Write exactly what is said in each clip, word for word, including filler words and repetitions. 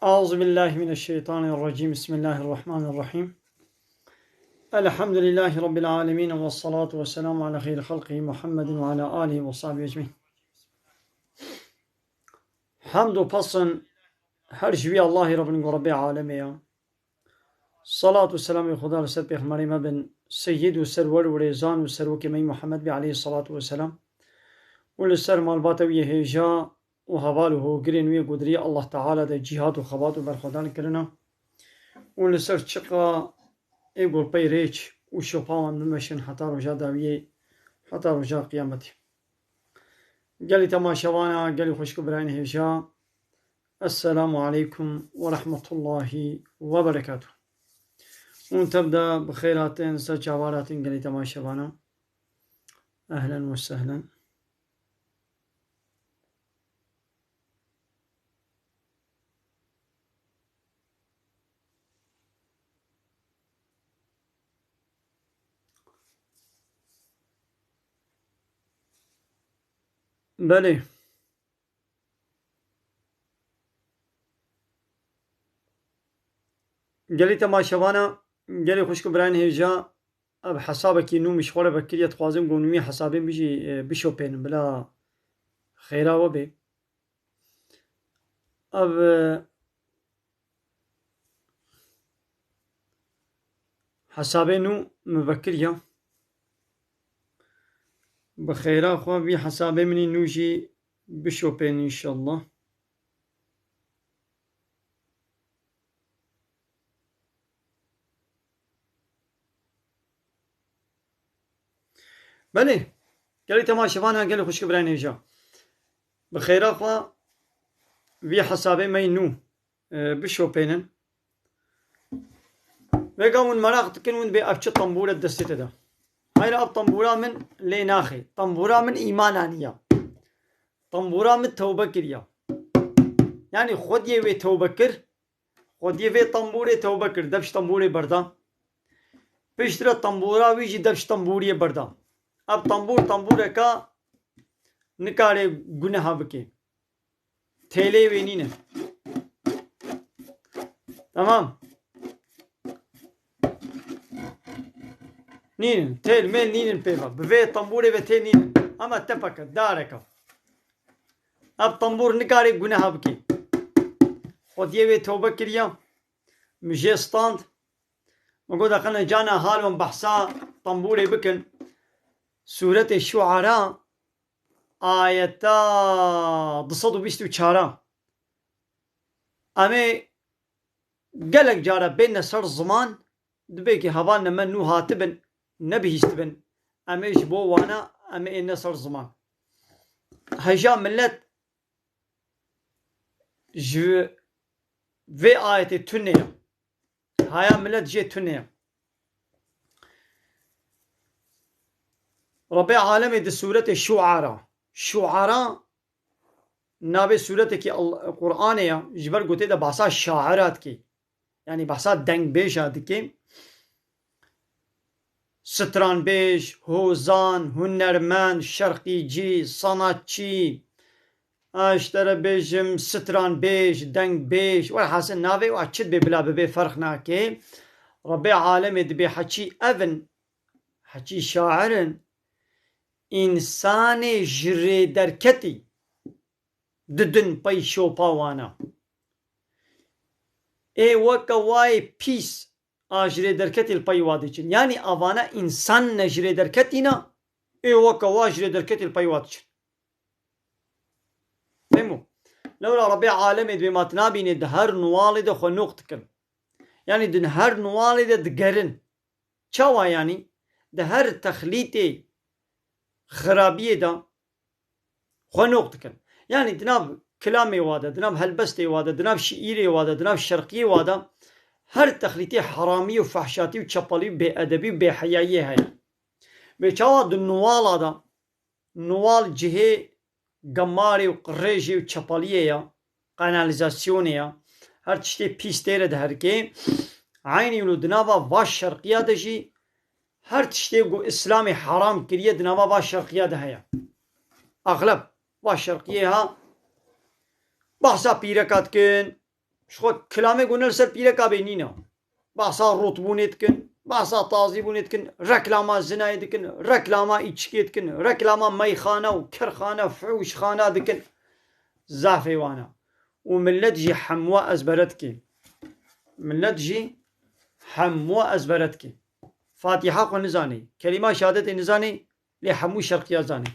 أعوذ بالله من الشيطان الرجيم. بسم الله الرحمن الرحيم. الحمد لله رب العالمين، والصلاة والسلام على خير خلقه محمد وعلى آله وصحبه أجمعين. Hemd û pesn her ji wî Allahî Rabbin ku Rabbê alemê ya. Salat û selamê Xuda li ser pêxemberê me bin, seyyid û serwer û rêzan û serokê me yî Muhammed bî aleyhî salatu weselam, û li ser malbata wî yê hêja û heval û hogirên wî ku di rêya Allah Teala de cîhad û xebat û berxwedan kirina, û li ser çiqa ê ku li pey rêç û şopa wan bimeşin heta roja dawiyê, heta roja qiyametê. Gelî temaşevana, gelî xwişk û birayên hêja, Esselamu aleykum ve rahmetullahi ve berekatuh. Hûn tev de bi xêr hatin, ser çavan hatin gelî temaşevana. Ehlen ve sehlen. Belê. Gelî temaşevana, gelî xwişk û birayên hêja, ev hesabekî nû min ji xwe re vekiriye, dixwazim ku nû wî hesabê min jî, e, bişopênim, bila xêra we bê. Ev, e, Hesabê nû min vekiriya. Bi xêra xwe vî hesabê min î nû jî bişopên înşallah. Belê, gelî temaşevana, gelî xwişk û birayên hêja. Bi xêra xwe vî hesabê me yî nû e, bişopênin. Vêga hûn meraq dikin, hûn dibê ev çi tembûr e destê te de. Hayra ev tembûra min lê naxê. Tembûra min îmana niya. Tembûra min tewbe kiriya. Yanî xwediyê wê tewbe kir. Xwediyê vê tembûrê tewbe kir. Dev ji tembûrê berda. Piştre tembûra wî jî dev ji tembûriyê berda. Ev tembûr, tembûreka nikare guneha bike. Têlê wê nîne. Tamam. Nînin. Têl mêl nînin pê ve. Bi vê tembûrê ve têl nînin. Ama tepeke, dareke. Ev tembûr nikare guneha bike. Xwediyê wê tewbe kiriya. Min jê stand. Min got, "Qene cana hal wan behsa tembûrê bikin." Sûretê Şuara, ayeta du sed û bîst û çar a. Em ê gelek cara bêne ser ziman, dibê ki hevalne me nû hatibin, nebihîstibin. Em ê ji bo wana, em ê êne ser ziman. Heja millet ji vê ayetê tune ye. Haya millet jê tune ye. Rebê alemê di sûretê Şuara. Şuara navê sûretekî Al-, Qur'anê ye. Ji ber ku tê de behsa şaira dike. Yanî behsa dengbêja dike. Stranbêj, hozan, hunermend, şerqîcî, sanatçî, ez ji te re bêjim, stranbêj, dengbêj, welhasil navê wa çi dibe bila bibe ferq nake. Rebê alemê dibê heçî ev in, heçî şair in, însanê ji rê derketî didin pey şopa wana. Ê weke wayê pîs a ji rê derketî li pey wa diçin. Yanî avana însan ne ji rê derketî ne, ê weke wa ji rê derketî li pey wa diçin. Fehmo? Lewra Rebê alemê dibê ma tu nabînê di her nuwalê de xwe noq dikin. Yanî di her nuwalê de digerin. Çawa yanî? Di her texlîtê xirabiyê de xwe noq dikin. Yanî di nav kilamê wa de, di nav helbestê wa de, di nav şiîrê wa de, di nav şerqiyê wa de her texlîtê heramî û fehşatî û çepelî û bêedebî û bêheyayiyê heye. Bê çawa di nuwala de, nuwal cihê gemarê û qirêjê û çepeliyê ye, kanalîzasyonê ye. Her tiştê pîs tê re diherike. Eynî wilo di nava va şerqiya de jî her tiştê ku Îslamê heram kiriye di nava va şerqiya de heye. Axleb va şerqiyê ha behsa pîreka dikin, Ji xwe kilamê ku ne li ser pîreka bê nîne. Behsa rûtbûnê dikin, behsa tazîbûnê dikin, reklama zinayê dikin, reklama îçikê dikin, reklama meyxane û kerxane, fihûşxana dikin. Zafê wan e. Û millet jî hemû ezbere dike. Millet jî hemû ezbere dike. Fatiha xwe nizanê, kelîma şehadetê nizanê, lê hemû şerqiya zanê.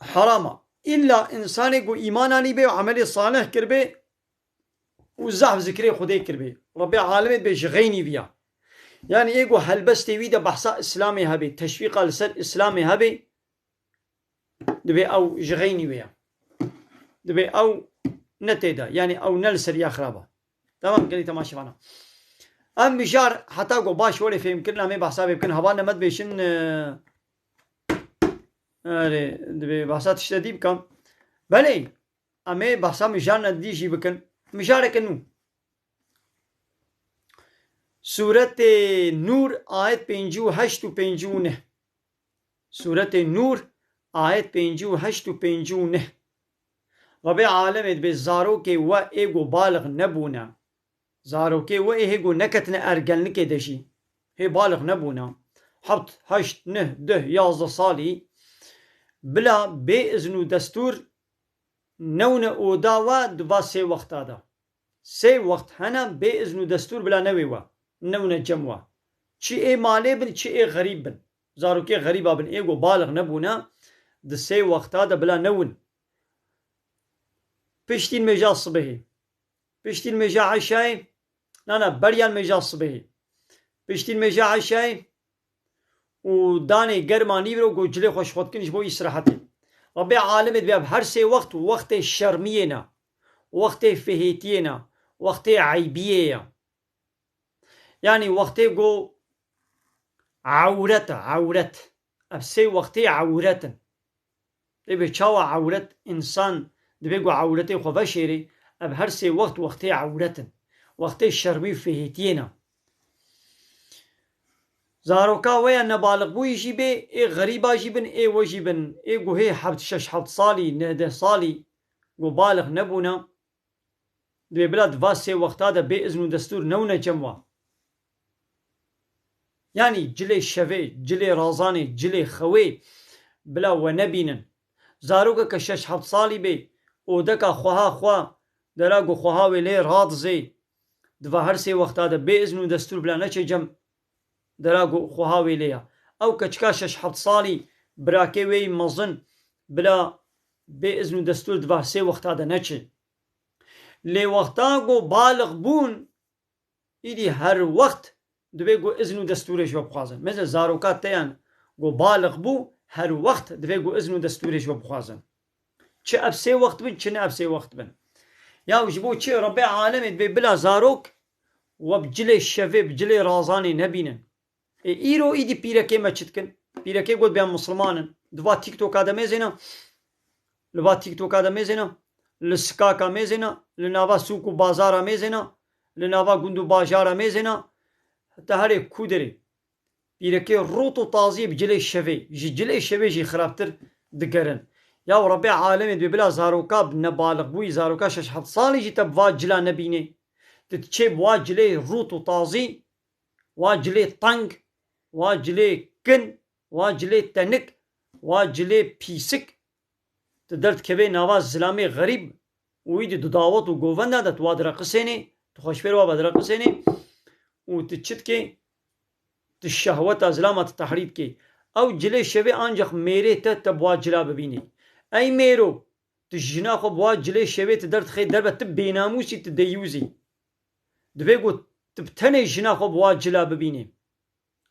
Herama. Îlla însanê ku îman anîbê û emelê salih kiribê û zehf zikrê Xwedê kiribê. Rebê alemê dibê ji xeynî viya. Yanî ê ku helbestê wî de behsa Îslamê hebê, teşwîqa li ser Îslamê hebê, dibê ew ji xeynî wê ye. Dibê ew ne tê de, yanî ew ne li ser ya xirab e. Tamam, gelî temaşevana. Em mijar heta ku baş welê fêhmkirin, em ê behsa vê bikin. Heval ne me dibêjin, e, erê, dibê behsa tişte dî bikin. Belê, em ê behsa mijarine dî jî bikin. Mijareke nû. Sûretê Nûr, ayet pêncî û heşt û pêncî û neh. Sûretê Nûr, ayet pêncî û heşt û pêncî û neh. Rebê alemê dibê zarokê we ê ku balix nebûne. Zarokê we ê hê ku neketine ergenlikê de jî. Hê balix nebûne. Heft, heşt, neh, deh, yazdeh salî. Bila bê izn û destûr newne oda we di va sê wexta de. Sê wext hene bê izn û destûr bila newê we. Newne cem we. Çi ê malê bin, çi ê xerîb bin. Zarokê xerîba bin, ê ku balix nebûne, di sê wexta de bila newin. Piştî nimêja sibehê. Piştî nimêja eşayê. Na, na, beriya nimêja sibehê. Piştî nimêja eşayê. Û danê germa nîvro ku cilê xwe ji xwe dikin ji bo îsrehetê. Rebê alemê dibê ev her sê wext wextê şermiyê ne. Wextê fihêtiyê ne. Wextê eybiyê ye. Yanî wextê ku ewret e, ewret. Ev sê wextê ewret in. Dê bê çawa ewret, însan dibê ku ewretê xwe veşêrê, ev her sê wext wextê ewret in. Wextê şermî û fihêtiyê ne. Zaroka we ya nebalixbûyî jî bê, ê xerîba jî bin, ê we jî bin, ê ku hê heft, şeş heft salî, neh deh salî ku balix nebûne, dibê bila di va sê wexta de bê izn û destûr newne cem wa. Yanî cilê şevê, cilê razanê, cilê xewê bila we nebînin. Zarokeke şeş heft salî bê, odeka xweha xwe, dera ku xweha wê lê radizê, di va her sê wexta de bê izn û destûr bila neçê cem dera ku xweha wê lê ya. Ew keçika şeş heft salî, birakê wê yî mezin, bila bê izn û destûr di va sê wexta de neçê. Lê wexta ku balix bûn, îdî her wext dibê ku izn û destûrê ji we bixwazin. Mesela zaroka te yan ku balix bû, her wext dibê ku izn û destûrê ji we bixwazin. Çi ev sê wext bin, çi ne ev sê wext bin. Ya ji bo çi Rebê alemê dibê bila zarok we bi cilê şevê, bi cilê razanê nebînin. Ê, îro îdî pîrekê me çi dikin? Pîrekê got bê em misilman in. Di va TikToka de mêzêne, li va TikToka de mêzêne, li sikaka mêzêne, li nava sûk û bazara mêzêne, li nava gund û bajara mêzêne. Heta herê ku derê? Pîrekê rût û taziyê bi cilê şevê, ji cilê şevê jî xirabtir digerin. Ya Rebê alemê dibê bila zaroka bi nebalixbûyî, zaroka şeş heft salî jî te bi va cila nebînê. Tu diçê bi wa cilê rût û tazî, wa cilê teng, wa cilê kin, wa cilê tenik, wa cilê pîsik, tu derdikevê nava zilamê xerîb û wî di dawet û govenda de tu wa direqisênê, tu xweşfêr wa ve direqisênê û tu çi dikê? Tu şehweta zilama tu tehrî dikê. Ew cilê şevê ancaq mêrê te, te bi wa cila bibînî. Ey mêro, tu jina xwe bi wa cilê şevê tu derdixê derve, tu bênamûsî, tu deyûzî. Divê ku tu bi tenê jina xwe bi wa cila bibînî.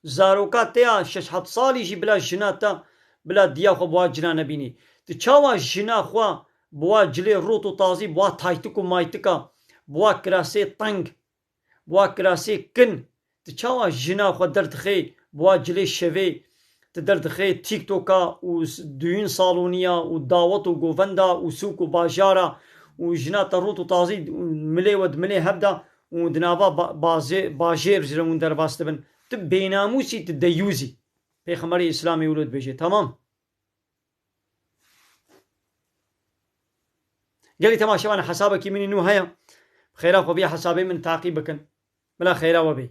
Zaroka te ya şeş heft salî jî bila jina te, bila diya xwe bi wa cila nebînî. Tu çawa jina xwe bi wa cilê rût û tazî, bi wa taytik û maytika, bi wa kirasê teng, bi wa kirasê kin, tu çawa jina xwe derdixê bi wa cilê şevê, tu derdixê TikToka û s-, duyûn saloniya û dawet û govenda û sûk û bajara û jina te rût û tazî û milê we di milê hev de û di nava ba-, bazê-, bajêr ji re hûn derbas dibin. Tu bênamûsî, tu deyûzî. Pêxemberê Îslamê wilo dibêje. Tamam. Gelî temaşevan, hesabekî min î nû heye. Bi xêra xwe vî hesabê min taqîb bikin. Bila xêra we bê.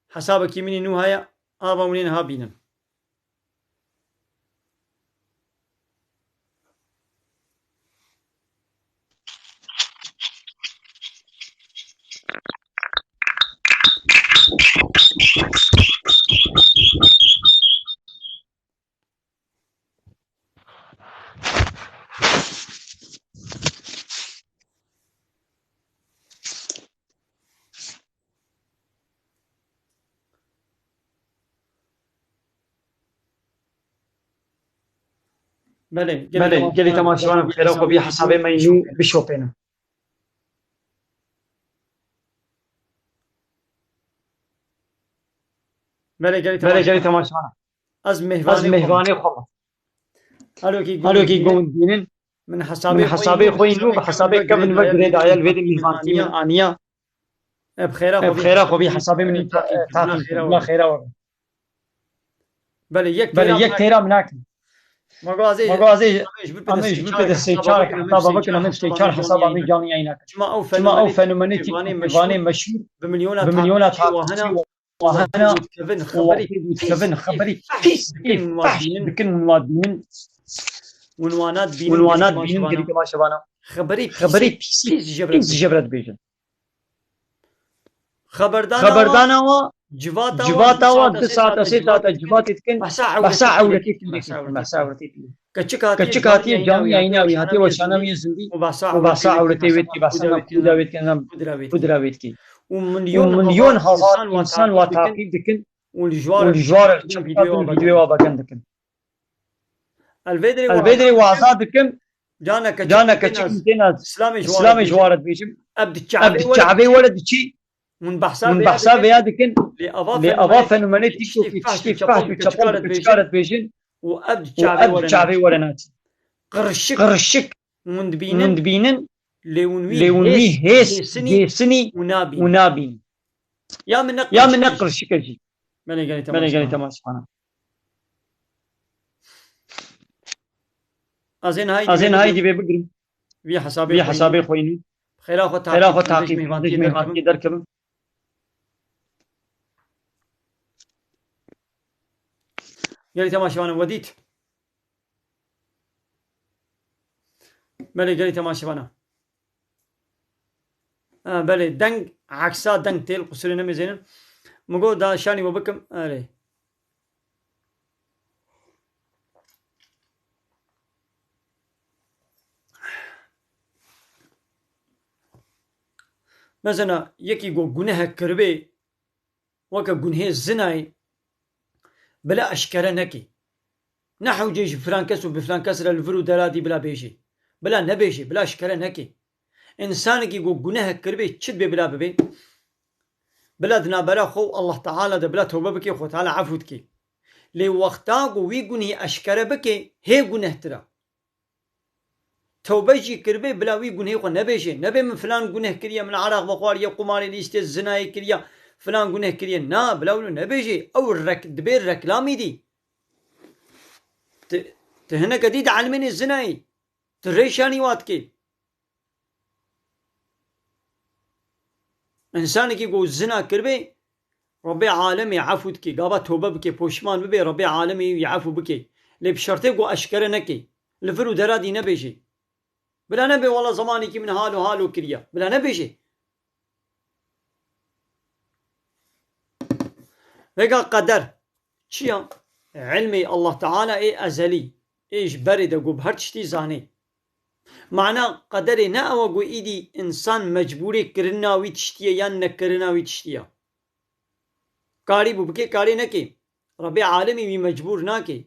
Hesabekî min î nû heye. Ava hûn ê niha bînin. Belê, gelê Belê, temaşevan, gelê temaşevan, bi xêra xwe vî hesabê me nû bişopêne. Belê, gelê Belê, temaşevan. Gelê temaşevan. Ez Ez mêvanê xwe me. Mêvanê xwe me. Halo kî Halo kî gund bînin. Min hesabê Min xwe hesabê xwe yî nû bi hesabê kevin ve girêdaye li vê de mîhvantî min aniya. E, bi xêra xwe vî hesabê min taqî kir. Bila xêra we be. Belê, yek Belê, têra yek min têra min nakin. Ma gazê, Ma gazê, em ê ji vir pê de sê çar hesaba bikin, em ê sê çar hesaba min canî yayîna kin. Çima ew fenomenê tî vanê meşhûr bi milyona takipçî Wahana û wextê ku dikevin xeberî pîs, ê fehş dikin, wan dibînin. Û wana dibînin, gelî temaşevana. Xeberî pîs, pîs ji vir re dibêjin. Xeberdana wa, civata wa, du saete, sê saete civatê dikin. Behsa ewretê dikin, behsa ewretê dikin. Keçik hatiye canî yayîna wî, hatiye weşana wî zindî û behsa ewretê wê dikî, behsa mefkûda wê dikin, pudra wê dikî. Û milyon hezar însan wa taqîb dikin û li ji war re çap dikin, vîdeoya wa vegen dikin. El vê dirê waza dikim, carna keçik têna Îslamê ji wa re dibêjim, ev di çavê we re diçî, hûn behsa vêya dikin, lê ava fenomenê TikTokê tiştê fehş û çepel û keçika re dibêjin û ev di çavê we re naçî. Qirişik hûn dibînin, lê hûn wî hês dêsinî û nabînin. Ya min ne qirişik e jî. Belê, gelê temaşevan. Ez ê niha yî dî vê bigirim. Vî hesabê xwe yî nû. Xêra xwe taqîb, mêhvantiyê derkevim. Gelê temaşevan, we dît. Belê, gelê temaşevana. Ha, belê, deng, eksa deng tê, li qusûrê nemêzênin. Min got da şanî we bikim, erê. Mesela, yekî ku gunehek kiribê, weke gunhê zinayê, bila eşkere nekê. Ne hewcê ji filan kes û bi filan kes re li vir û deradî bila bêjê. Bila nebêjê, bila eşkere nekê. Însanekî ku gunehek kiribê çi dibê bila bibê? Bila di navbera xwe û Allah Teala de bila tewbe bike, Xwe Teala efû dike. Lê wexta ku wî gunhî eşkere bike, hê gunehtir e. Tewbe jî kiribê, bila wî gunhê xwe nebêjê. Nebê min filan guneh kiriye, min eraq vexwariye, qumarê lîstê, zinayê kiriye, filan guneh kiriye. Na, bila wilo nebêjê. Ew rek-, dibê reklamî dî. Ti, ti hineke dî dielmênê zinayê. Ti rêşanî wa dikê. Însanekî ku zina kiribê, Rebbê alemê efû dikê. Gava tobe bikê, poşman bibê, Rebbê alemê wî efû bikê. Lê bi şertê ku eşkere nekê. Li vir û deradî nebêjê. Bila nebê, wela zemanekî min halo halo kiriye. Bila nebêjê. Vêga qeder çi ya? Ilmê Allah Teala ê ezelî, ê ji berê de ku bi her tiştî zanê. Mana qederê ne ew e ku îdî însan mecbûrê kirina wî tiştî ye yan nekirina wî tiştî ye. Karîbû bikê, karê nekê. Rebbê alemî wî mecbûr nakê.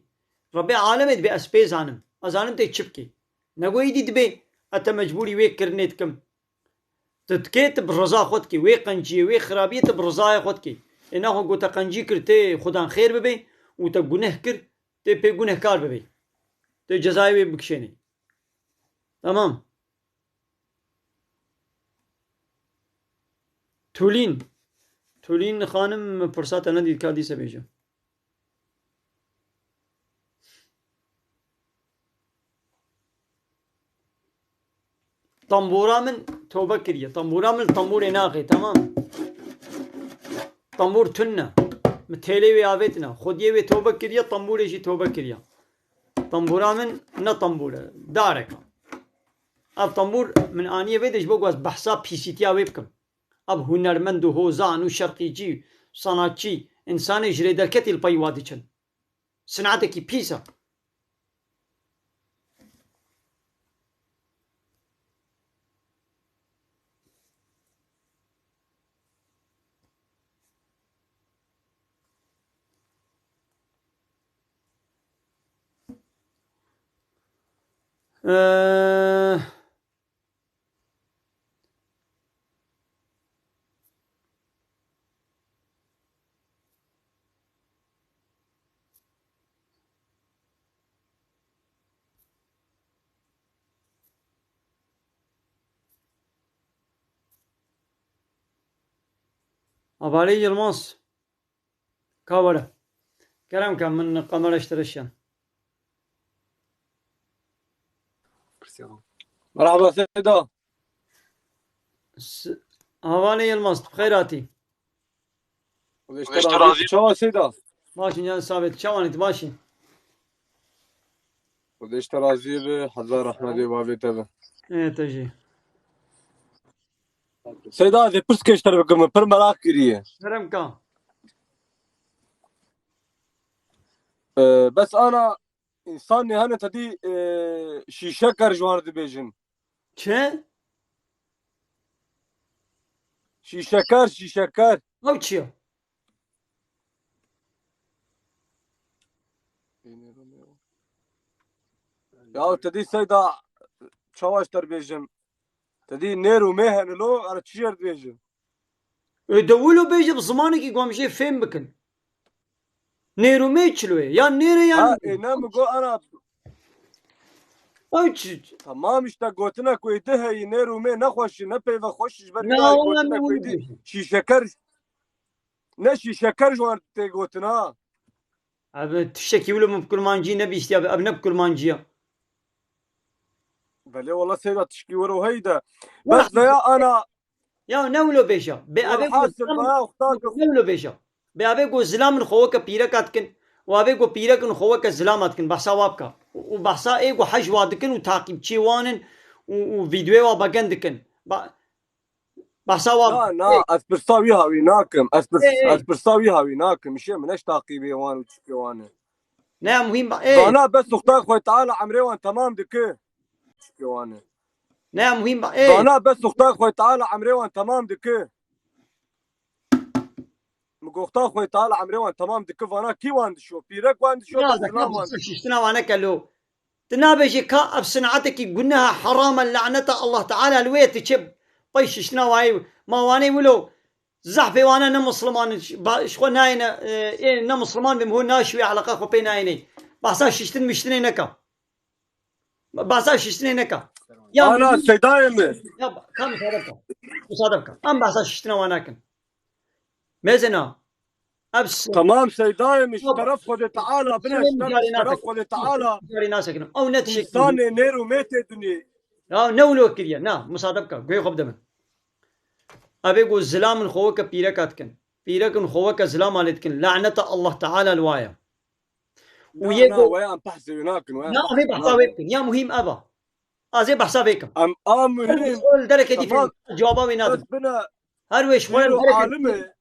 Rebbê alemê dibê ez pê zanim. Ez zanim tê çi bikê. Ne ku îdî dibê ez te mecbûrî wê kirinê dikim. Tu dikê, tu bi riza xwe dikê. Wê qenciyê, wê xirabiyê tu bi rizaya xwe dikê. Ê naxwe ku te qencî kir, tê xudan xêr bibê û te guneh kir, tê pê gunehkar bibê. Tê cezayê wê bikişênê. Tamam. Tulîn. Tulîn xanim, pirsa te nedît, ka dîse bêje. Tembûra min tobe kiriye. Tembûra min li tembûrê naxê, temam. Tembûr tune. Min têlê wê avêtine. Xwediyê wê tobe kiriye, tembûrê jî tobe kiriye. Tembûra min ne tembûr e. Darek e. Ev tembûr min aniye vê de ji bo ku ez behsa pîsîtiya wê bikim. Ev hunermend û hozan û şerqîcî, sanatçî, însanê ji rê derketî li pey wa diçin. Sinatekî pîs e. Ee, Avarê Yilmaz. Ka were. Kerem ke min kamera ji te re şiyan. Merhaba Seyda. S-, Havanê Yilmaz, tu bi xêr hatî. Xwedê ji te razî. Çawa Seyda? Baş in, can sabit. Çawanî tu, baş î? Xwedê ji te razî be, hezar rehmetê bavê te be. Ê te jî. Seyda, ez ê pirsê ji te re bikim, pir meraq kiriye. Kerem ka. Ee, bes ana, însanê hene te dî, ee, şîşeker ji wan re dibêjin. Çi? Şîşeker, şîşeker. Ew çi ye? Ya te dî Seyda, çawa ji te re bêjim? Te dî nêr û mê hene lo, ara çi jê re dibêjim? Ê, de wilo bêje bi zimanekî ku em jê fêm bikin. Nêr û mê çilo ye? Ya nêr e ya... Ha, ê, ne mi got ana. Ew çi? Tamam işte, gotina ku ê di heyî, nêr û mê ne xweş e, ne peyve xweş e, ji ber... Na, wala gotina min ku ê di wilo bêje. Şîşeker, ne şîşeker ji wan tê gotin ha. Abi, tiştekî wilo min bi kurmancî nebîstiya, ev ne bi kurmancî ya. Belê wala Seyda, tişkî wiro heyî de. Wala... Bes veya ana. Ya ne wilo bêja. Bê avê ku... Velhasil veya uxta ku... Ne wilo bêja. Bê avê ku zilam in xwe weke pîreka dikin. Û avê ku pîrek in xwe weke zilama dikin. Behsa wa bika. Û, û behsa ê ku hej wa dikin û taqîbçiyê wan in û, û vîdeoyê wa begen dikin. Ba-, behsa wa... Na, na, ez pirsa wî hawî nakim. Ez pirs-, ê, ê, ez pirsa wî hawî nakim. Îşê min ne ji taqîbê wan û çikê wan e. Ne ya muhîm ba, ê. Zana bes uxta Xwedê Teala emrê wan temam dike. Çikê wan e. Ne ya muhîm ba, ê. Zana bes uxta Xwedê Teala emrê wan temam dike. Min got uxta Xwedê Teala emrê wan temam dike, vana kî wan dişo? Pîrek wan dişo, ya, bes zilam wan dişo. Şiştina wan neke lo. Tu nabêjî ka ev sinatekî guneha, herama, laneta Allah Teala li wê ye, tu çi pey şiştina wayê? Ma wanê wilo zehfê wane ne misliman in, ba-, ji xwe nayêne, e, ê ne misliman bê, min ho naşiwê, eleqa xwe pê nayêne. Behsa şiştin miştinê neka. Behsa şiştinê neka. Ya ana, Seydayê min. Ya, ka musade bika. Musade bika. Em behsa şiştina wan nakin. Mêzena. Ev s-, tamam, Seydayê min, ji teref Xwedê Teala bine, ji teref Xwedê Teala. Carî nasekinim. Ew ne tişek... Însanê nêr û mêtê dinê. Ya ne wilo kiriye. Na, musade bike. Guhê xwe bide min. Ev ê ku zilam in xwe weke pîreka dikin. Pîrek in xwe weke zilama lê dikin. Laneta Allah Teala li wa ye. Û yê ku... Na, na, we em behsê wê nakin, we em... Na, em ê behsa wê bikin. Ya muhîm ev e. Ez ê behsa vê kim. Em a muhîm. Li dereke dî fêm. Cewaba wê nadim. Bes bine. Her wê ji xwe li dereke dî fêm.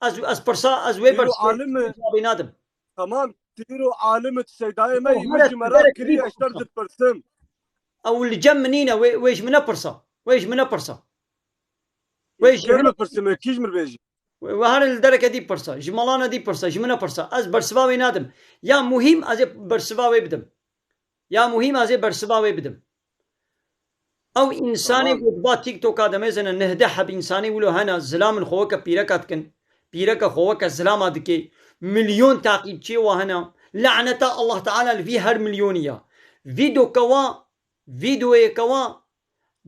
Ez, ez pirsa, ez wê pirsê cewabê nadim. Tamam, tu îro alim î, tu Seydayê me yî, min jî merak kiriye, ez ji te re dipirsim. Ew li cem min nîne, wê, wê ji min nepirsa. Wê ji min nepirsa. Wê ji min nepirsim, wê kî ji min bêjî. Wê, wê her li dereke dî pirsa, ji malana dî pirsa, ji min nepirsa. Ez bersiva wê nadim. Ya muhîm ez ê bersiva wê bidim. Ya muhîm ez ê bersiva wê bidim. Ew însanê ku di va TikToka de mêzene nehdeh heb însanê wilo hene, zilam in xwe weke pîreka dikin. Pîreka xwe weke zilama dike. Milyon taqîbçiyê wa hene. Laneta Allah Teala li vî her milyonî ya. Vîdeoke wa, vîdeoyeke wa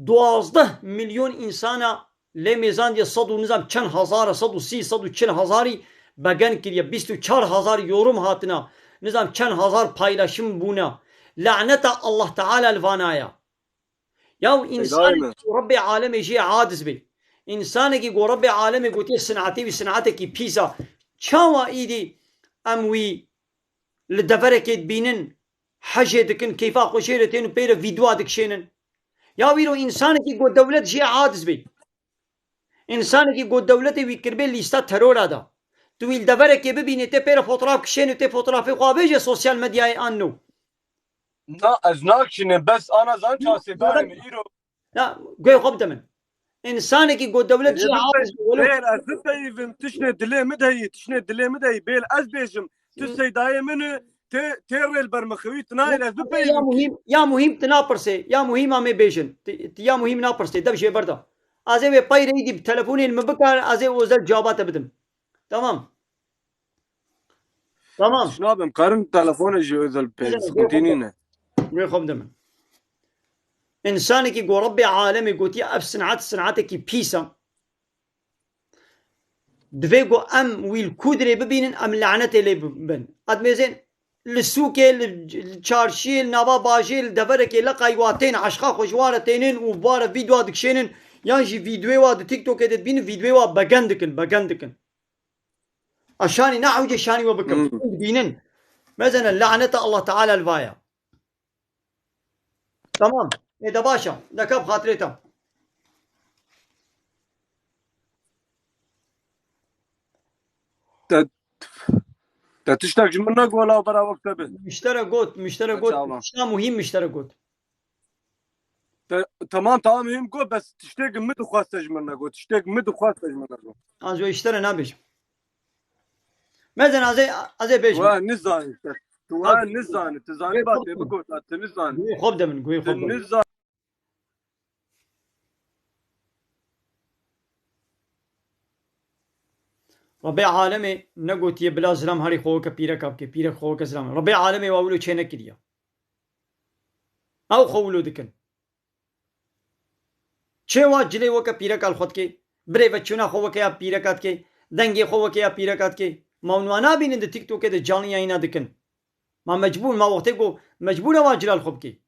duwazdeh milyon însana lê mêzandiye, sed û nizam çend hezar e, sed û sî, sed û çil hezarî begen kiriye, bîst û çar hezar yorum hatina, nizam çend hezar paylaşim bûne. Laneta Allah Teala li vana ya. Ya, Seyda insanekî ku Rebbê alemê jê aciz bê. Însanekî ku Rebbê alemê gotiye sinetê wî sinetekî pîs a. Çawa îdî em wî li deverekê dibînin, hejê dikin, keyfa xwe jê re tên û pê re vîdyoa dikişênin? Ya wîro însanekî ku dewlet jê aciz bê. Însanekî ku dewletê wî kiribê lîsta terora da. Tu wî li deverekê bibînî, tê pê re fotoğraf kişênî, tê fotoğrafê xwe bêje sosyal medyayê an no. Na, ez nakişînim, bes ana zan çasê dayê min îro. Ya, guhê xwe bide min. Însanekî ku dewlet jê aciz bê, welo. Bêl ez bipeyivim, tiştê dilê min de yî, tiştê dilê min de yî, bêl ez bêjim, tu Hı. Seydayê min î, tê, tê rê li ber min xewî, tu nayê ez bipeyivim. Ya muhîm, ya muhîm tu napirsê, ya muhîm em ê bêjin. Tu, tu ya muhîm napirsê, dev jê berda. Ez ê wê pey re îdî bi telefonê li min bikar, ez ê ozel cevaba te bidim. Tamam. Tamam. Tişt nabim, karin telefonê ji Özel pê, Özel, sıkıntı nîne. Wê xwe bide min. Însanekî ku Rebbê alemê gotiye ev sinet, sinetekî pîs e. Divê ku em wî li ku dirê bibînin, em lanetê lê bin. Em mêzên li sûkê, li, li çarşiyê, li nava bajê, li deverekê, leqay wa tên, eşqa xwe ji wa re tênin û wa re vîdyoa dikişênin, yan jî vîdyoyê wa di TikTokê de dibînin, vîdyoyê wa begen dikin, begen dikin. A şanî ne hewce şanî we bikim. Hmm. Hûn dibînin. Mezene laneta Allah Teala li vaya. Tamam. Ê de baş e. Deka bi xatirê te. Te, te tiştek ji min negot, la bera wek te bi. Miştere got, miştere got. Çawa? Tişta muhîm miştere got. Te, temam, temam, him got, bes tiştek mi dixwest ji min negot, tiştek mi dixwest ji min negot. Az o işlere nabêjim. Mezen azê, azê bêjim. Wa nizanî te. Tu wa nizanî, tu zanî ba te bigot, tu nizanî. Guhê xwe bide min, guhê xwe bide min. Tu nizanî. Rebê alemê negotiye bila zilam herî xwe weke pîreka bike, pîrek xwe weke zilam. Rebê alemê wa wilo çê nekiriye. Ew xwe wilo dikin. Çê wa cilê weke pîreka li xwe dike, birêveçûna xwe weke ya pîreka dike, dengê xwe weke ya pîreka dike. Ma hûn wan nabînin di TikTokê de canlı yayına dikin? Ma mecbûr, ma wextê ku mecbûr e wa cila li xwe bike.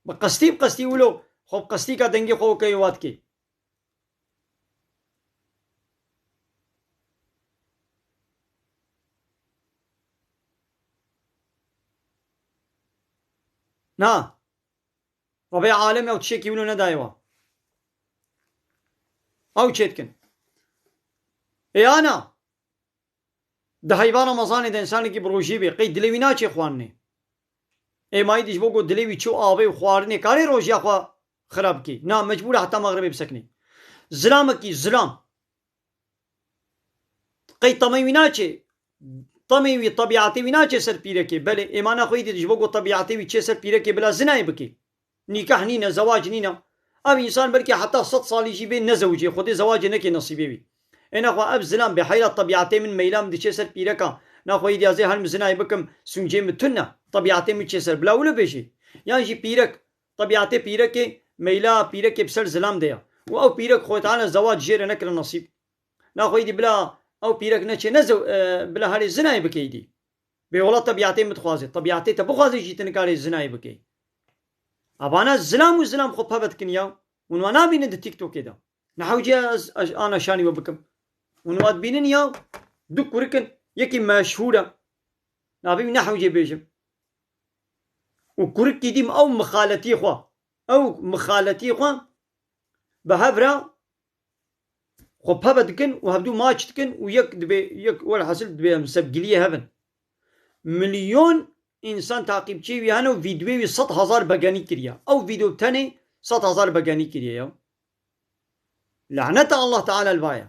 Bi qestî, bi qestî wilo xwe bi qestîka dengê xwe weke wa dike. Na. Rebê alemê ew tiştekî wilo nedaye wa. Ew çê dikin. Ê ana. Di heyva Remezanê de însanekî bi rojî bê, qey dilê wî naçê xwarinê. Ê mayî dî ji bo ku dilê wî çû avê û xwarinê karê rojiya xwe xira bikê. Na, mecbûr e heta mexribê bisekinê. Zilamekî zilam. Qey temê wî naçê, temê wî, tebîatê wî naçê ser pîrekê. Belê, êmana xwe yî dî ji bo ku tebîatê wî çê ser pîrekê bila zinayê bikê. Nîkah nîne, zewac nîne. Ev însan belkî heta sed salî jî bê nezewicê, Xwedê zewacê neke nesîbê wî. Ê nexwe ev zilam bê heyla tebîatê min meyla min diçê ser pîreka. Nexwe yî dî ez ê herim zinayê bikim, sûncê min tune. Tebîatê min çê ser. Bila wilo bêjê. Yan jî pîrek, tebîatê pîrekê, meyla pîrekê bi ser zilam de ye. Û ew pîrek Xwedê Teala zewac jê re nekire nesîb. Naxwe yî dî bila ew pîrek neçê ne zew-, e, bila herê zinayê bike yî dî. Bê wela tebîatê min dixwaze. Tebîatê te bixwaze jî tu nikarê zinayê bikey. Evana zilam û zilam xwe peve dikin ya. Hûn wan nabînin di TikTokê de. Ne hewce ez, ez ana şanî we bikim. Hûn wan dibînin ya. Du kurik in. Yekî meşhûr e. Navê wî ne hewce bêjim. Û kurikî dî ew mixaletî xwe. Ew mixaletî xwe bi hev re xwe peve dikin û hevdû maç dikin û yek dibê, yek welhasil dibê em sevgiliyê hev in. Milyon însan taqîbçiyê wî hene û vîdyoyê wî sed hezar begenî kiriye. Ew vîdyo tenê sed hezar begenî kiriye ya. Laneta Allah Teala li va ye.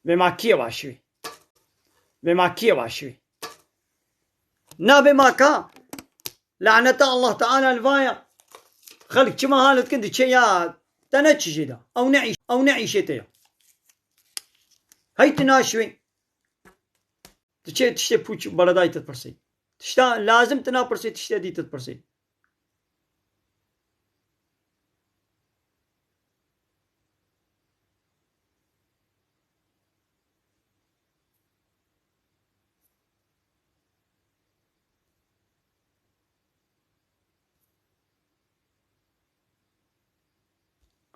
Vê ma kî ye va şiwî? Vê ma kî ye va şiwî? Na vê ma ka? Laneta Allah Teala li va ye. Xelk çima hal dikin diçe ya te ne çi jê da? Ew ne îş-, ew ne îşê te ya. Hey tu naşiwî. Tu çê tiştê pûç beredayî tu dipirsî. Tişta lazim tu napirsî, tiştê dî tu dipirsî.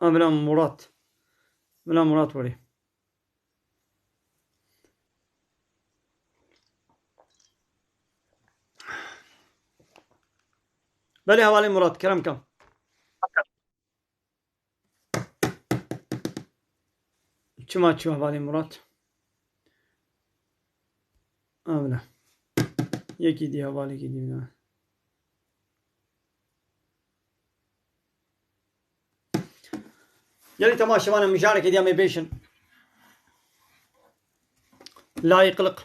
A, bila Murat. Bila Murat were. Belê, hevalê Murat, kerem ke. Çima çû hevalê Murat? A, bila. Yekî dî, hevalekî dî, bila. Gelî temaşevanê, mijareke diya me bêjin. Layîqlik.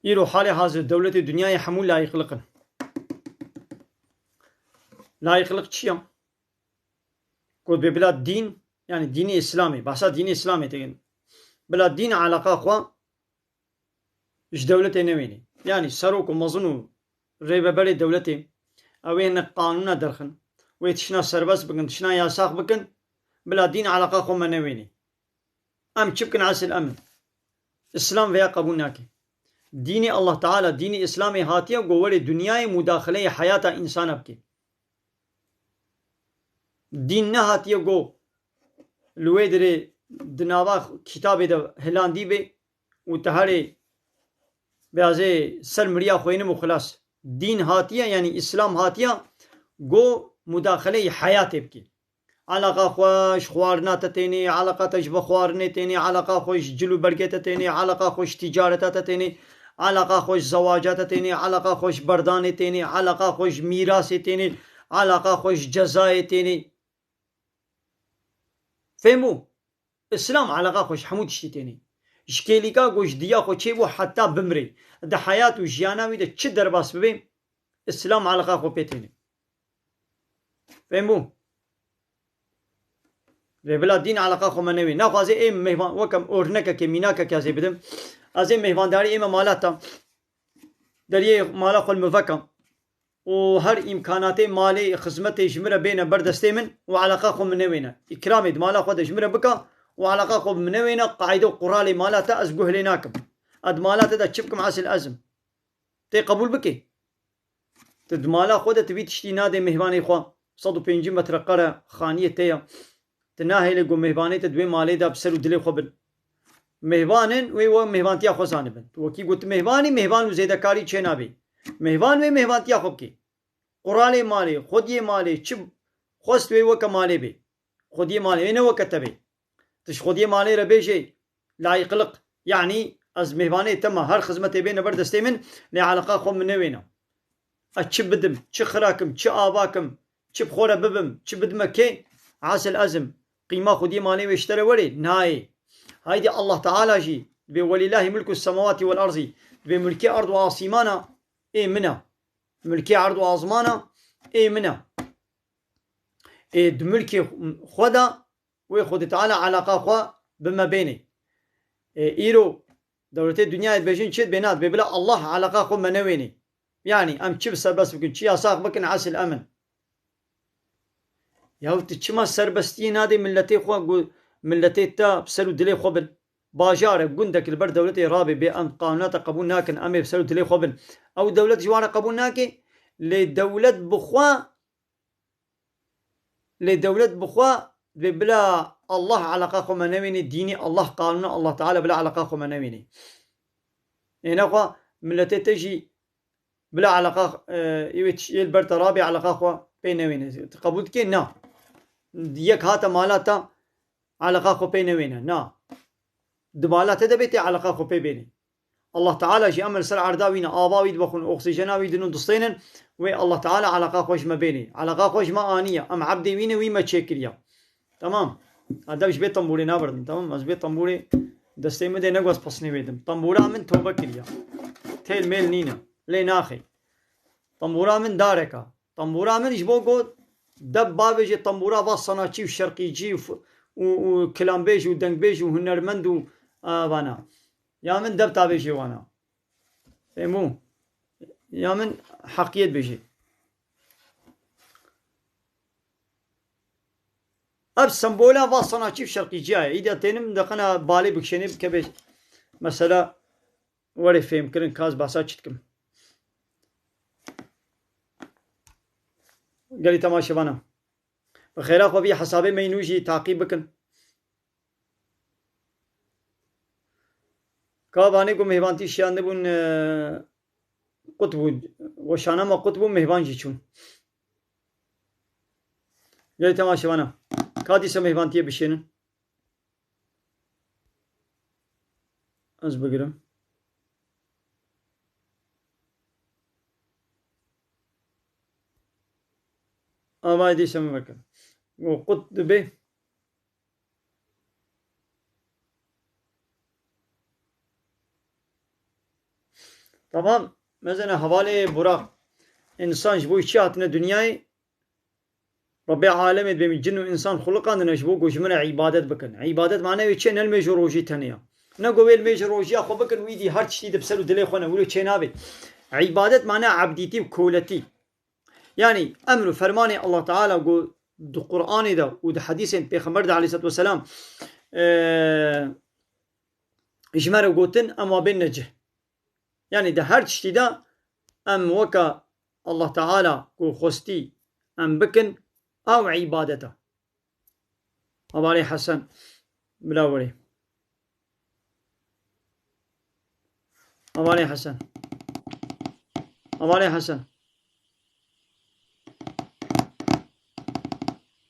Îro halê hazir dewletê dinyayê hemû layîqlik in. Layîqlik çi ya? Ku bê bila dîn, yanî dînê Îslamê, behsa dînê Îslamê dikin. Bila dîn eleqa xwe ji dewletê newênê. Yanî serok û mezin û rêveberê dewletê, ew ê hinek qanûna derxin, wê tiştna serbest bikin, tiştna yasax bikin, bila dîn eleqa xwe me newênê. Em çi bikin esil em in? Îslam vêya qebûl nake. Dînê Allah Teala, dînê Îslamê hatiye ku werê dinyayê mudaxileyê heyata însana bike. Dîn nehatiye ku li wê dirê di nava kitabê de hilandî bê û te herê beyazê ser miriya xwênim û xilas. Dîn hatiye, yanî Îslam hatiye ku mudaxileyê heyatê bike. Eleqa xwe ji xwarina te tênê, eleqa te ji vexwarinê tênê, eleqa xwe ji cil û bergê te tênê, eleqa xwe ji tîcareta te tênê, eleqa xwe ji zewaca te tênê, eleqa xwe ji berdanê tênê, eleqa xwe ji mîrasê tênê, eleqa xwe ji cezayê tênê. Fêm bû? Îslam eleqa xwe ji hemû tiştî tênê. Ji kêlîka ku ji diya xwe çêbû heta bimrê, di heyat û jiyana wî de çi derbas bibe, Îslam eleqa xwe pê tênê. Fêm bû? Rê bila dîn eleqa xwe me newê. Naxwazê ê mêvan, weke örnekekê, mînakekê ez ê bidim. Ez ê mêvandarî ê me mala te, deriyê mala xwe li min veke û her îmkanatê malê, xizmetê ji min re bêne ber destê min û eleqa xwe min newêne. Îkramê di mala xwe de ji min re bike û eleqa xwe min newêne, qaîde û quralê mala te ez guh lê nakim. Ez di mala te de çi bikim esil ez im. Tê qebûl bikê? Tu di mala xwe de tu vî tiştî nadê mêvanê xwe. Sed û pêncî metreqere xaniyê te ye. Tu nahêlê ku mêvanê te di wê malê de bi ser û dilê xwe bin. Mêvan in, wê we mêvantiya xwe zanibin. Tu wekî got mêvanî, mêvan û zêdekarî çênabê. Mêvan wê mêvantiya xwe bikê. Quralê malê, xwediyê malê, çi xwest wê weke malê bê. Xwediyê malê, wê ne weke te bê. Tu ji xwediyê malê re bêjê layîqlik, yanî ez mêvanê te me, her xizmetê bêne ber destê min, lê eleqa xwe min newêne. Ez çi bidim, çi xira kim, çi ava kim, çi bi xwe re bibim, çi bidime kê, esil ez im. Qîma xwediyê malê wê ji te re werê? Nayê. Haydî Allah Teala jî dibê, "Welîllahî mulku semawatî wel erzî", dibê, "Milkê erd û asîmana ê min e. Milkê erd û azmana ê min e." Ê di milkê xwe de wê Xwedê Teala eleqa xwe bi me bênê. Ê, îro dewletê dinyayê dibêjin çi dibê, na dibê bila Allah eleqa xwe me newênê. Yanî em çi bi serbest bikin, çi yasax bikin, esil em in. Yahu tu çima serbestiyê nadê miletê xwe, ku miletê te bi ser û dilê xwe bin? Bajar e, gundek li ber dewletê rabê, bê em qanûna te qebûl nakin, em ê bi ser û dilê xwe bin. Ew dewlet ji wan re qebûl nake, lê dewlet bi xwe Lê dewlet bi xwe dibê bila Allah eleqa xwe me newênê, dînê Allah, qanûna Allah Teala bila eleqa xwe me newênê. Ê nexwe miletê te jî bila eleqa, e, ê wê tiş-, ê li ber te rabê eleqa xwe pê newênê. Tu qebûl dikê? Na. Yek hate mala te, eleqa xwe pê newêne. Na. Di mala te de bê tê eleqa xwe pê bênê. Allah Teala jî em li ser erda wî ne, ava wî dibexwin, oksîjena wî din û distênin, wê Allah Teala eleqa xwe ji me bênê. Eleqa xwe ji me aniye. Em ebdê wî ne, wî me çêkiriye. Tamam. Erdem ji bê tembûrê naberdim. Tamam. Ez bê tembûrê destê min dê negwez pesnê wê dim. Tembûra min tobe kiriye. Têl mêl nîne. Lê naxê. Tembûra min dareka. Tembûra min ji bo ku deb bavêje tembûra va sanatçî û şerqîcî û f-, û, û kilambêj û dengbêj û hunermend û, e, vana. Ya min deb tavêjê wana. Fêm bû? Ya min heqiyet bêjê. Ev sembola va sanatçî û şerqîciya ye. Îdî tênim deqena balê bikişênê bikeve mesela. Werê fêhmkirin ka ez behsa çi dikim. Gelî temaşevana. Bi xêra xwe vî hesabê me nû jî taqîb bikin. Ka vanê ku mêvantî şiyandibûn, e, qut bû, weşana me qut bû, mêvan jî çûn. Gelê temaşevana, ka dîsa mêvantiyê bişênin. Ez bigirim. Avayê dîsa min vekir. Û qut dibe. Tamam. Mesela hevalê Burak. Însan ji bo çi hatine dinyayê? Rabbê alemê dibê min cin û însan xuliqandine ji bo ku ji min re îbadet bikin. Îbadet mane wê çi? Ne li mêj û rojî tenê ya. Ne ku wê li mêj û rojiya xwe bikin, wî dî her tiştî di bi ser û dilê xwe ne. Wilo çê nabe. Îbadet mane ebdîtî û koletî. Yanî emr û fermanê Allah Teala ku di Qur'anê de û di hedîsên Pêxember de aleyhisselatu vesselam, e, ji me re gotin, em wa bên necih. Yanî di her tiştî de em weke Allah Teala ku xwestî em bikin, ew îbadet e. Hevalê Hesen, bila werê. Hevalê Hesen. Hevalê Hesen.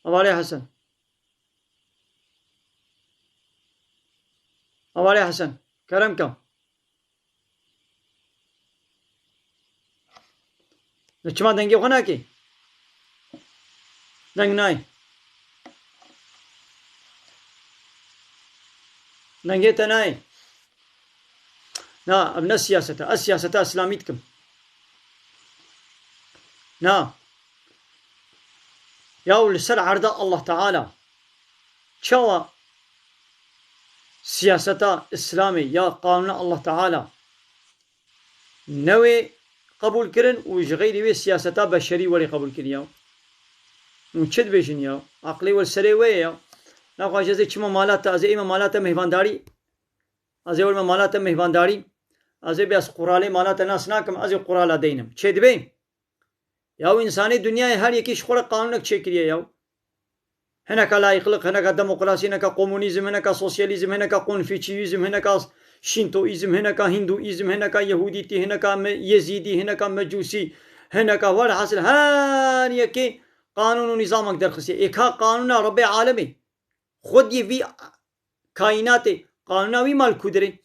Hevalê Hesen. Hevalê Hesen. Kerem ke. Ne çima dengê xwe nakê? Deng nayê. Dengê te nayê. Na, ev ne siyaset e. Ez siyaseta Îslamî dikim. Na. Ya li ser erda Allah Teala çawa siyaseta Îslamê ya qanûna Allah Teala newê qebûl kirin û ji xeyrî wê siyaseta beşerî werê qebûl kirin ya. Hûn çi dibêjin ya? Aqlê we li serê we ye ya. Naxwe ez ê çima mala te, ez ê ême mala te mêhvandarî, ez ê werme mala te mêhvandarî, ez ê bê ez quralê mala te nas nakim, ez ê qurala deynim. Çê dibê? Ya însanê dinyayê her yekê ji xwe re qanûnek çêkiriye ya. Hineka layîqlik, hineka demokrasî, hineka komunîzm, hineka sosyalîzm, hineka konfûçyîzm, hineka şîntoîzm, hineka hîndûîzm, hineka yehûdîtî, hineka me-, yezîdî, hineka mecûsî, hineka welhasil her yekê qanûn û nîzamek derxistiye. Ê ka qanûna Rebbê alemê, xwediyê vî kaînatê, qanûna wî mal kudirê.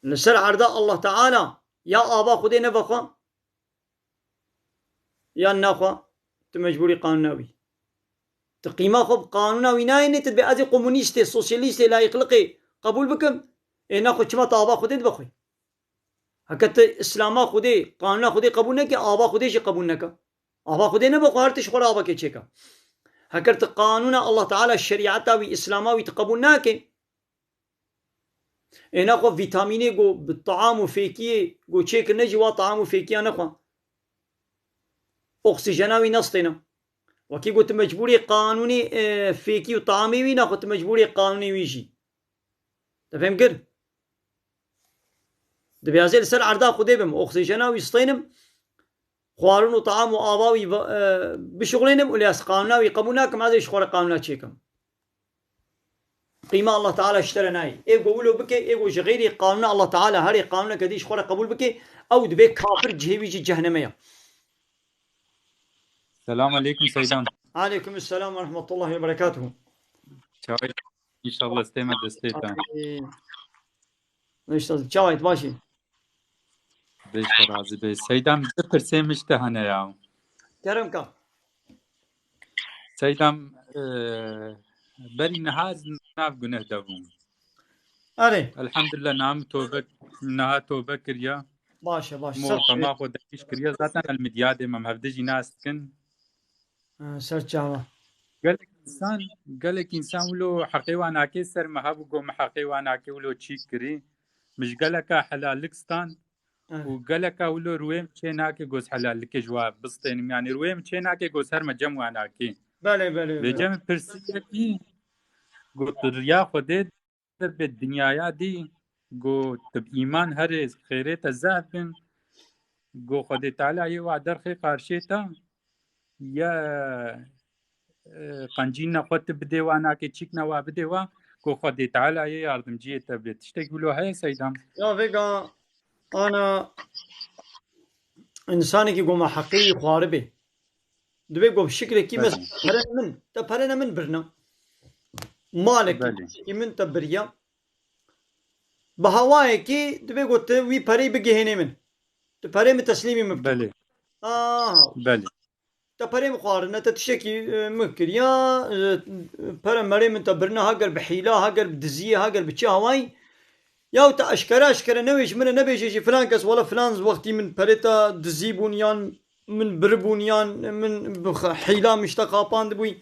Li ser erda Allah Teala ya ava Xwedê nevexwe, yan naxwe tu mecbûrî qanûna wî. Tu qîma xwe bi qanûna wî nayênî, tu dibê ez ê komunîstê, sosyalîstê, layîqliqê qebûl bikim. Ê naxwe çima tu ava Xwedê dibe xwe? Heke tu Îslama Xwedê, qanûna Xwedê qebûl neke, ava Xwedê jî qebûl neke. Ava Xwedê nebe xwe her tişt xwe re avakê çêke. Heker tu qanûna Allah Teala, şerîeta wî, Îslama wî tu qebûl nake, ê naxwe vîtamînê ku bi taam û fêkiyê ku çêkirine jî wa taam û fêkiya nexwe. Oksîjena wî nestêne. Wekî ku tu mecbûrê qanûnê, e, fêkî û taamê wî naxwe, tu mecbûrê qanûnê wî jî. Te fêm kir? Dibê ez ê li ser erda Xwedê bim, oksîjena wî stênim, xwarin û taam û ava wî va-, e, bişuxulênim û lê ez qanûna wî qebûl nakim, ez ê ji xwe re qanûna çêkim. Qîma Allah Teala ji te re nayê. Ê ku wilo bike, ê ku ji xeyrê qanûna Allah Teala herê qanûneke dî ji xwe re qebûl bike, ew dibê kafir, cihê wî jî cehnemê ye. Selam aleykum Seydan. Aleykum selam ve rahmetullahi ve berekatuhu. Çawit, inşallah stême destê te. Aferin. Çawit, baş î? Bêjte razî bê. Seydan, bi pirsê min ji te hene ya. Kerem ka. Seydan, e, berî niha ez nav guneh de bûm. Erê. Elhamdulillah, niha min tobe, niha tobe kiriya. Baş e, baş e. Mo-, ser tema xwe dergîş kiriya. Zaten el midyadê me, em hevdî jî nas dikin. Ha, ser çava. Gelek însan, gelek însan wilo heqê wan nake ser me hebû, got, "Min heqê wan nake, wilo çî kirî." Min ji geleka helallik stand. Evet. Û geleka wilo rûyê min çê nake, got, "Helallikê ji wa bistênim." Yanî rûyê min çê nake, got, "Ser me cem wan nake." Belê, belê, belê. Vêce min pirsî yekî, got, "Riya Xwedê de bi dinyaya dî, got, tu bi îman herê xêrê te zehf bin, got, Xwedê Teala yê wa derxê qarşê te, ya, e, qencîna xwe tu bidê wa, nakê çîkna wa bidê wa, ku Xwedê Teala yê yardimciyê te bê. Tiştek wilo heye Seydam? Ya vêga ana, însanekî ku me heqê wî xwaribê. Divê ku bi şiklekî, belê, mesela pere ne min, te pere ne min birna. Malekî, belê, tiştekî min te biriya. Bi hawayekî divê ku tu wî pereyê bigihênê min. Tu pereyê min teslîmî min bikî. Belê. Aha. Belê. Te perê min xwarine, te tiştekî, e, min kiriya, e, pere merê min te birine, ha ger bi hîla, ha ger bi diziyê, ha ger bi çi hawayî. Ya te eşkere eşkere newê ji min re nebêje jî filan kes, wela filan wextî min perê te dizî bûn yan min biribûn yan min bi xe-, hîla min ji te qapandibûy.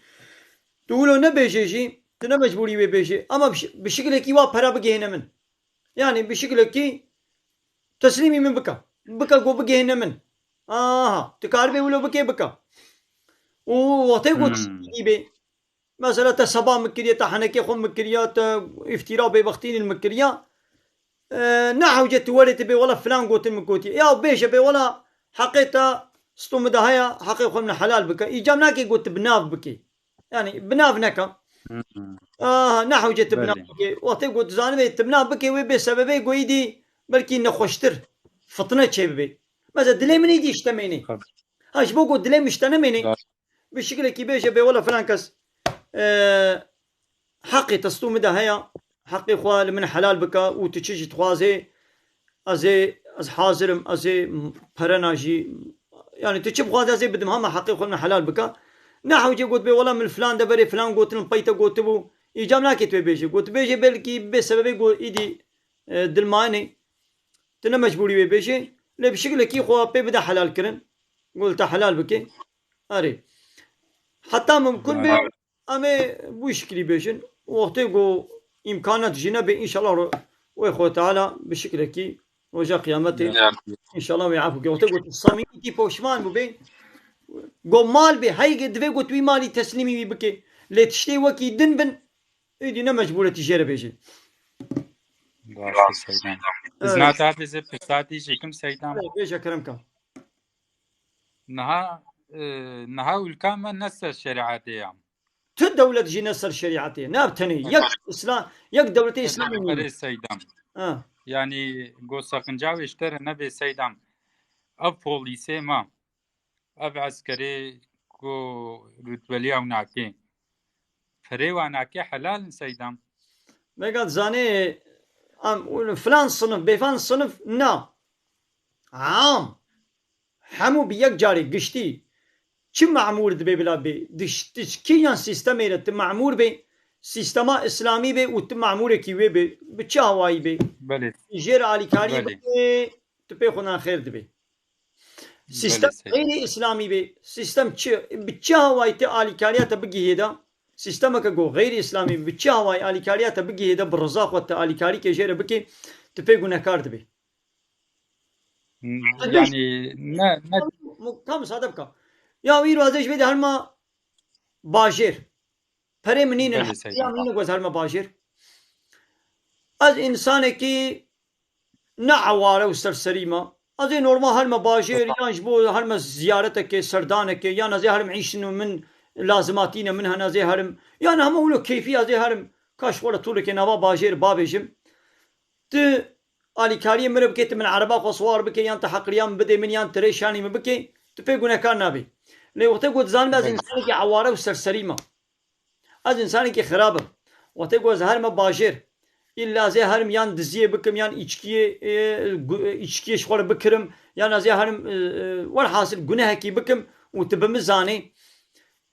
Tu wilo nebêje jî, tu ne mecbûrî wê bêjî. Ama bi şi-, bi şiklekî wa pera bigihêne min. Yani bi şiklekî teslîmî min bike. Bike ku bigihêne min. Aha, tu karibê wilo bikê, bike. Û wextê ku, hmm, tiştekî bê, mesela te seba min kiriye, te henekê xwe min kiriye, te îftîra bêbextînî min kiriye, e, ne hewce tu werê tu bê wela filan gotin min gotiye. Ya bêje bê wela heqê te stû min de heye, heqê xwe min helal bike. Îcab nake ku tu bi nav bikê. Yani bi nav neke. Hmm. Aha, ne hewce tu bi nav, belê, bikê. Wextê ku tu zanibê tu bi nav bikê, wê bê sebebê ku îdî belkî nexweştir, fitne çêbibê. Mesela dilê min îdî ji te mênê. Tabii. Ha, ji bo ku dilê min ji te nemênê, tabii, bi şiklekî bêje bê wela filan kes, e, heqê te stû min de heye, heqê xwe li min helal bike û tu çi jî dixwazê, ez ê, ez hazir im, ez ê perena jî, yani tu çi bixwazî ez ê bidim, hema heqê xwe min helal bike. Ne hewce got bê wela min filan deverê filan gotin, pey te gotibû. Îcab nake tu wê bêjî. Got bêjê belkî bê sebebê got îdî, e, dilmayinê. Tu ne mecbûrî wê bêjê. Lê bi şiklekî xwe pê bide helal kirin. Got te helal bike. Erê. Heta mimkun be, evet, em ê bu şiklî bêjin. Wextê ku îmkanat jî nebe, înşallah ro-, wê Xwedê Teala bi şiklekî roja qiyametê, ya, înşallah wê efû ke. Wextê ku tu samîmî tî poşman bûbê, ku mal bê, heyge divê ku tu wî malî teslîmî wî bikê. Lê tiştê wekî din bin, êdî ne mecbûr e tu jê re bêjî. Baş e Seydam. Evet. Zina te hafizê pirsatî jî kim Seydam? Evet, bêje kerem ka. Niha, e, niha ûlka me ne ser şerîetê ya. Tu dewlet jî ne ser şerîetê. Ne bi tenê. Yek Îslam, yek dewletê Îslamê nîne. Erê Seydam. Ha. Yani go seqinca wê ji te re nebe Seydam. Ev polîsê me, ev eskerê ku rutbeliya û nakê. Perê wa nakê helal in Seydam. Vêga zanê, em, filan sinif, bêfan sinif, na. Am. Hemû bi yek carê giştî. Çi memûr dibe bila bê? Diş-, diş-, kîjan sîstemê re tu memûr bê? Sîstema îslamî bê û tu memûrekî wê bê. Bi çi hawayî bê? Belê. Jê re alîkarî, belê, bikê, tu pê xwe nan xêr dibê. Sîstem, belê, Seydam, xeyrî îslamî bê. Sîstem çi? Bi çi hawayî te alîkariya te bigihê de? Sîstemeke ku xeyrî îslamî bi çi hawayî alîkariya te bigihê de, bi riza xwe te alîkarîkê jê re bikê, tu pê gunehkar dibê. Hmm, tu yani ne, ne. Ka misade bika. Ya îro ez ê ji vê de herma bajêr. Perê min nînin, belê, heqîya Seydam, min nîne ku ez herma bajêr. Ez însanekî ne eware û serserî me. Ez ê normal herme bajêr, yan ji bo herme ziyareteke, serdaneke, yan ez ê herim îşin û min lazimatîne min hene ez ê herim. Yan hema wilo keyfî ez ê herim. Ka ji xwe re tûleke nava bajêr babêjim. Tu alîkariyê min re bike, tu min ereba xwe siwar bike, yan tu heqiriya min bidê min, yan tu rêşanî min bike, tu pê gunehkar nabî. Lê wextê ku dizanim ez, belê, însanekî eware û serserî me. Ez însanekî xirab im. Wextê ku ez herime bajêr, îlla ez ê herim yan diziyê bikim, yan îçkiyê, e, gu-, e, îçkiyê ji xwe re bikirim, yan ez ê herim, e, e, werhasil gunehekî bikim û tu bi min zanê.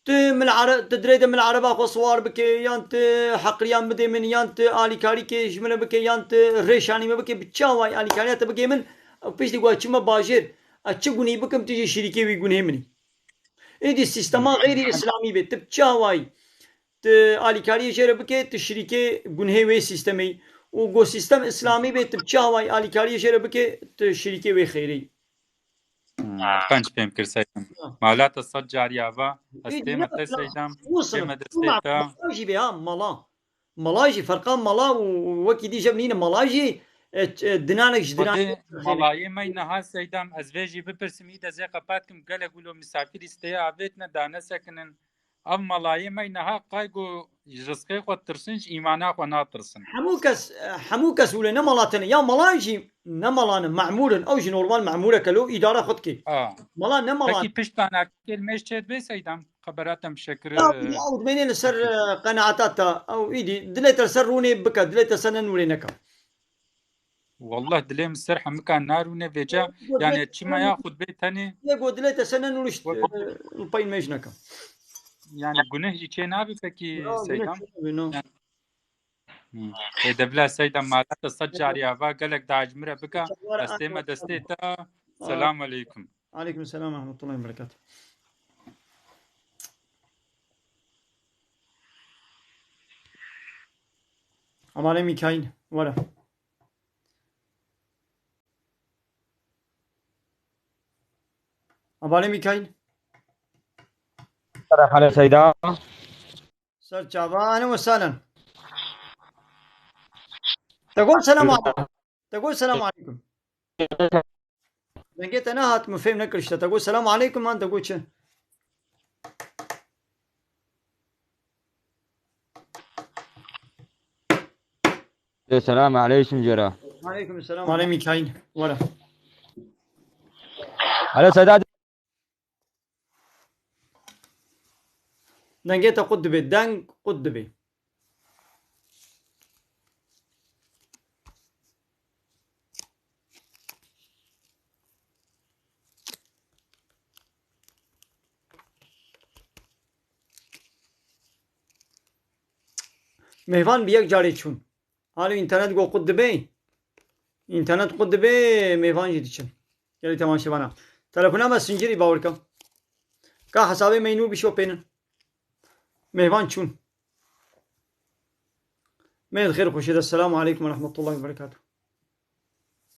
Tu min ere-, tu dirê de min ereba xwe siwar bike, yan tu heqiriya min bidê min, yan tu alîkarîkê ji min re bike, yan tu rêşanî min bike, bi çi awayî alîkariya te bike min, piştî ku ez çime bajêr, ez çi gunî bikim, tu jî şirîkê wî gunhê min î. Êdî sîstema xeyrî îslamî be, tu bi çi awayî tu alîkariyê jê re bike, tu şirîkê gunhê wê sîstemê yî. Û go sîstem îslamî be, tu bi çi awayî alîkariyê jê re bike, tu şirîkê wê xeyrê yî. Hmm, qenc pêm kir Seydam. Ha. Mala te sed carî ava, ez tême te Seydam, tême destê te. Mala jî be ha, mala. Mala jî ferqa mala û wekî dî jev nîne mala jî, E, ç-, e, dinanek ji dinan. Xwedê malayê me niha Seydam, ez vê jî bipirsim, î de zê qepat kim, gelek wilo misafirî steye avêtine, danesekinin. Ev malayê me niha qay ku ji rizqê xwe tirsin, ji îmana xwe natirsin. Hemû kes, hemû kes wile ne mala tene. Ya malan jî ne malan in, memûr in. Ew jî normal memûreke lo îdara xwe dike. A. Mala ne malan. Pekî pişta nakêl mêj çê dibê Seydam? Xebera te mişekir. Ya, ew dibênê li ser, e, qenaeta te. Ew îdî dilê te li ser rûnê bike, dilê te ser nenûrê neke. Wallah dilê min ser hemika narûne vêca, yani çima ya xutbê tenê. Yê go dilê te sene nûrişt, e, li pey mêj neke. Yani guneh jî çê nabe pekî Seydam? Hı. Ê de bila Seydam, mala te sed carî ava, gelek dahc min re bika, ez tême destê te. Selamu aleykum. Aleykum selam ve rahmetullahi ve berekatuhu. Amalê Mîkaîl, were. Abalê Mîkaîl. Merhaba Seyda. Ser çava, ehlen ve sehlen. Te got selam aleykum. Te got selam aleykum. Dengê te nehat, min fêm nekir işte. Te got selam aleykum, an te got çi? Selam aleykum Cera. Aleykum selam. Aleykum Mikail. Wala. Alo Sedat. Dengê te qut dibe. Deng qut dibe. Mêvan bi yek carê çûn. Alo, înternet go qut dibe. Înternet qut dibe, mêvan jî diçin. Gelî temaşevana. Telefona me sincirî bawer ke. Ka hesabê me nû bişopênin. Mêvan çûn. Mêd xêr xweşê de. Selamu aleykum ve rahmetullahi ve berekatuhu.